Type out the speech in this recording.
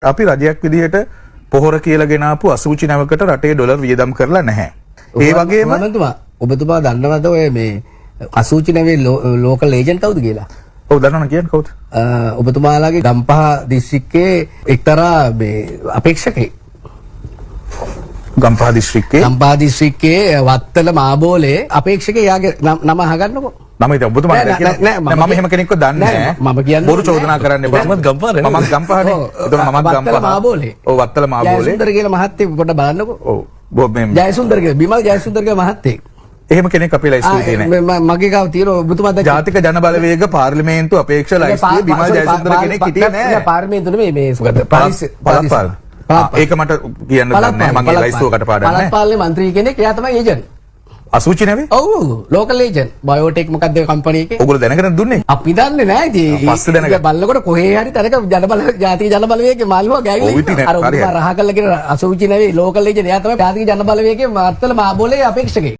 අපි රජයක් විදිහට පොහොර කියලා ගෙනාපු අසුචි නැවකට රටේ ඩොලර් වියදම් කරලා නැහැ. ඒ වගේම ඔබතුමා දන්නවද ඔය මේ අසුචි නැවේ ලෝකල් ඒජන්ට් කවුද කියලා? ඔව් දන්නවනේ, කියන්නේ කවුද? ඔබතුමාලාගේ ගම්පහ දිස්ත්‍රික්කයේ එක්තරා මේ අපේක්ෂකෙක්. ගම්පහ දිස්ත්‍රික්කයේ, ගම්පහ දිස්ත්‍රික්කයේ වත්තල මාබෝලේ අපේක්ෂකේ, යාගේ නම අහගන්නකෝ. නම ඉතින් ඔබතුමා නෑ නෑ, මම එහෙම කෙනෙක්ව දන්නේ නෑ. මම කියන්නේ බොරු චෝදනා කරන්න එපා. මමත් ගම්පහනේ. මමත් ගම්පහනේ. එතකොට මමත් ගම්පහ. වත්තල මාබෝලේ. ඔව්, වත්තල මාබෝලේ. ජයසුන්දර කියලා මහත්තයෙක් පොඩ්ඩක් බලන්නකෝ. ඔව්. මේ ජයසුන්දර කියලා, බිමල් ජයසුන්දර කියලා මහත්තයෙක්. එහෙම කෙනෙක් අපේ ලයිස්තුවේ තියෙන්නේ නෑ. මගේ ගාව තියෙන ඔබතුමා දැක්ක ජාතික ජන බලවේග පාර්ලිමේන්තු අපේක්ෂ ලයිස්තුවේ බිමල් ජයසුන්දර කෙනෙක් හිටියේ නෑ. නෑ, පාර්ලිමේන්තු නෙමෙයි, මේ මොකද පළාත් පාලන. ඒක මට කියන්න දන්නේ නෑ. මගේ ලයිස්තුව කටපාඩම් නෑ. පළාත් පාලනේ මන්ත්‍රී කෙනෙක්, එයා තමයි ඒජන්ට්. අසුචි නෙවෙයි? ඔව්, ලෝකල් ඒජන්ට්. බයෝටෙක් මොකද්ද කම්පැනි එකේ? ඔයගොල්ලෝ දැනගෙන දුන්නේ? අපි දන්නේ නෑ ඉතින්. පස්සේ දැනගත්තා. බලනකොට කොහේ හරි තැනක ජනබල ජාතික ජන බලවේගයේ මාළුවා ගෑවිලා. අර ඔබතුමා රහ කරලා කියන අසුචි නෙවෙයි ලෝකල් ඒජන්ට්. එයා තමයි ජාතික ජන බලවේගයේ වත්තල මාබෝලේ අපේක්ෂකෙක්.